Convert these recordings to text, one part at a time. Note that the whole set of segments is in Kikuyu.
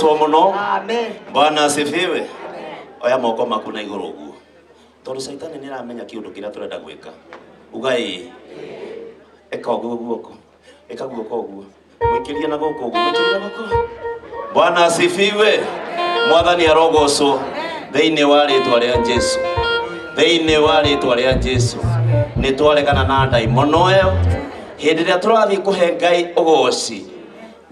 Arogocwo muno. Amen. Bwana asifiwe. Oya moko maku na igũrũ ũguo, tondũ caitani nĩ aramenya kĩũndũ kĩrĩa tũrenda gwĩka. Uga ĩĩ. Ĩka ũguo guoko, ĩka guoko ũguo, mũikĩrie na gũkũ ũguo, mũikĩrie na gũkũ. Bwana asifiwe. Mwathani arogocwo thĩinĩ wa rĩtwa rĩa Jesu, thĩinĩ wa rĩtwa rĩa Jesu. Nĩ twaregana na ndaimono ĩyo. Hĩndĩ ĩrĩa tũrathiĩ kũhe Ngai ũgoci,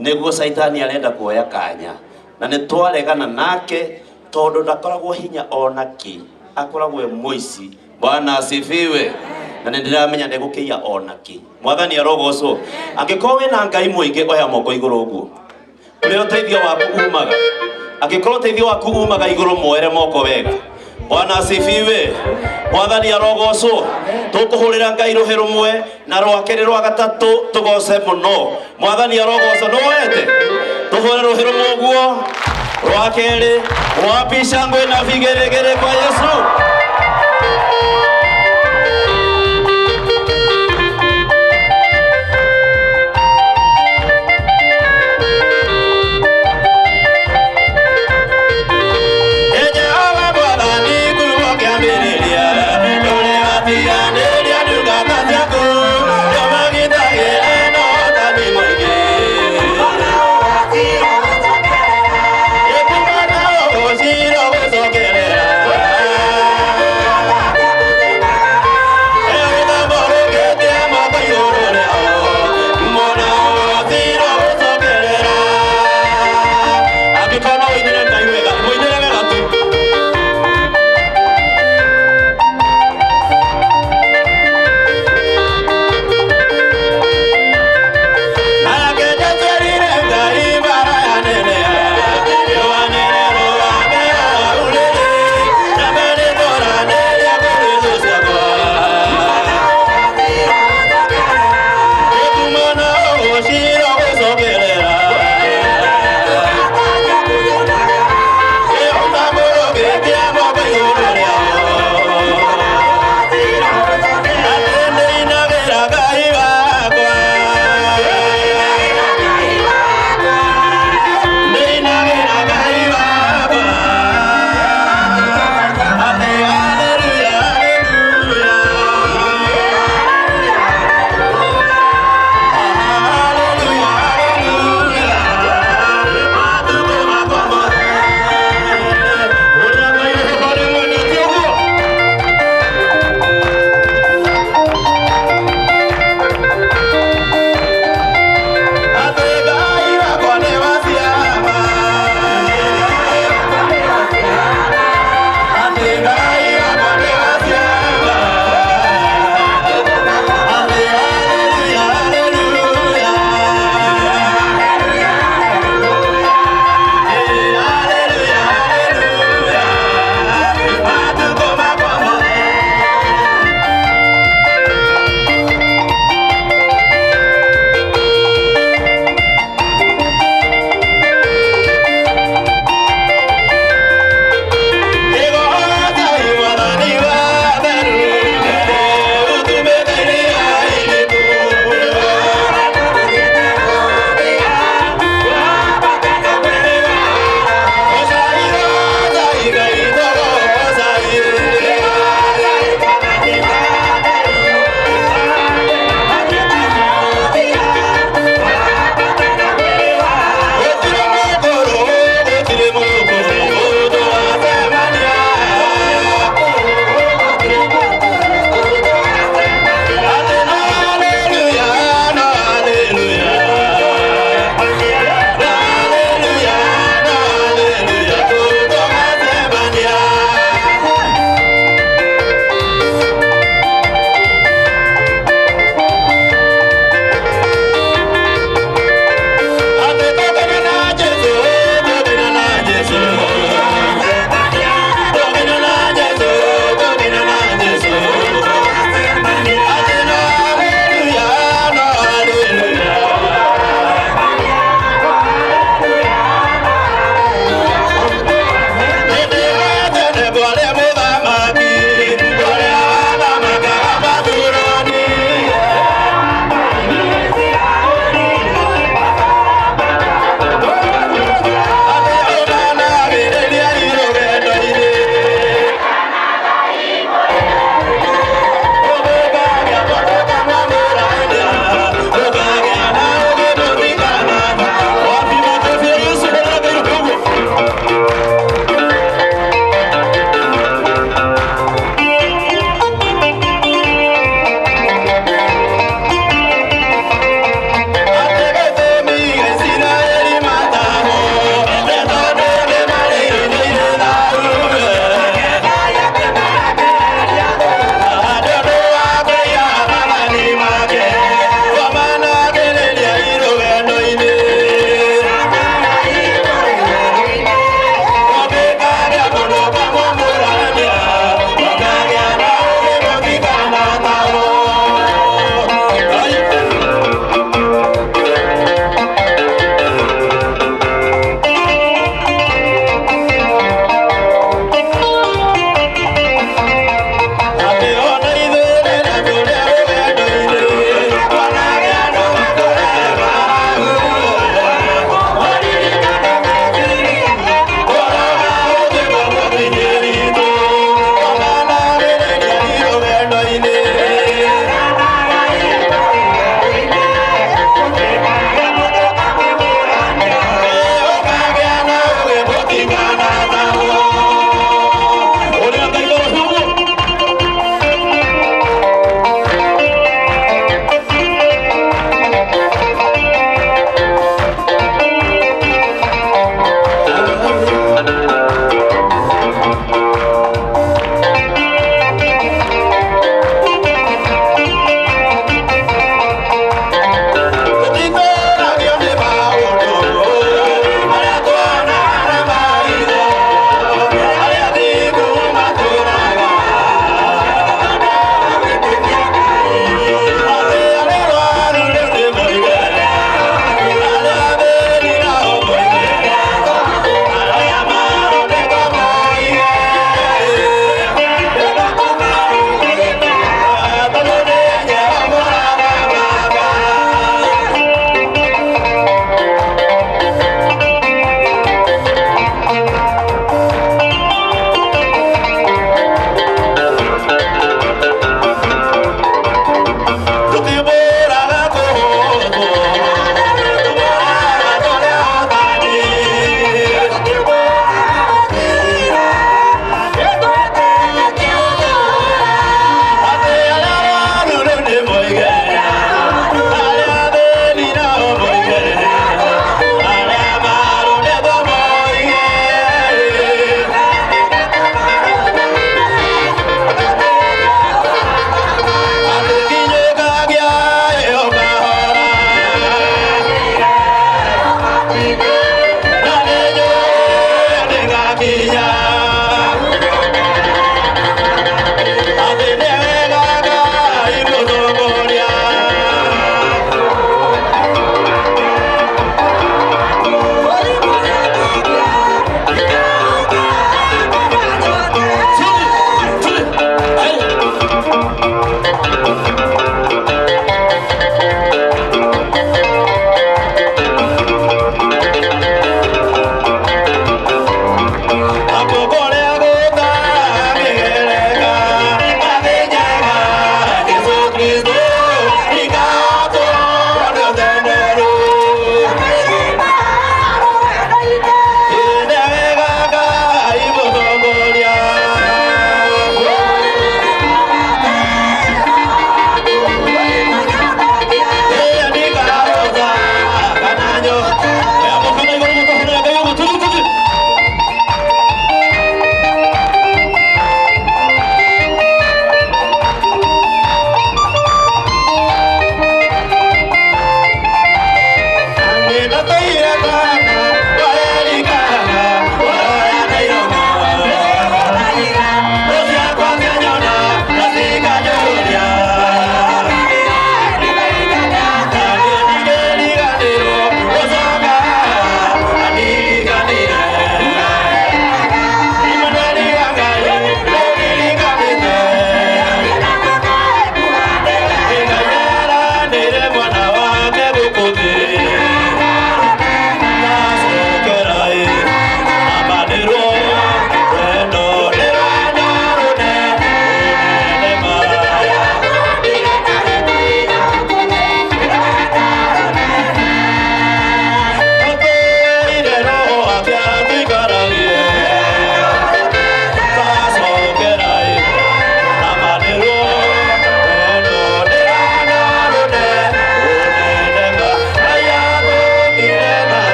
nĩguo caitani arenda kuoya kanya, na nĩ twaregana nake tondũ ndakoragwo hinya ona kĩ, akoragwo e mũici. Bwana asifiwe. Na nĩ ndĩramenya ndegũkĩiya ona kĩ. Mwathani arogocwo. Angĩkorwo wĩna Ngai mũingĩ, oya moko igũrũ ũguo, ũrĩa ũteithio waku umaga. Angĩkorwo ũteithio waku umaga igũrũ, muoere moko wega. Bwana asifiwe. Mwathani arogocwo. Tũkũhũrĩra Ngai rũhĩ rũmwe na rwa kerĩ, rwa gatatũ, tũgoce mũno. Mwathani arogocwo. Nĩ woete? Tũhũre rũhĩ rũmwe ũguo, rwa kerĩ. Wapi shangwe na vigeregere kwa Yesu? Jehova Mwathani, kuuma kĩambĩrĩria ndũrĩ watiganĩria ndungata ciaku, nĩũmagitagĩra na ũhotani mũingĩ. Ĩkumana ũgociro gũcokerera.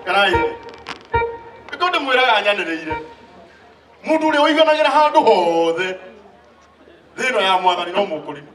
Karaire. Nĩkĩo ndĩmwĩraga nyanĩrĩire. Mũndũ ũrĩa ũiganagĩra handũ hothe thĩ ĩno ya mwathani no mũkũrimũ.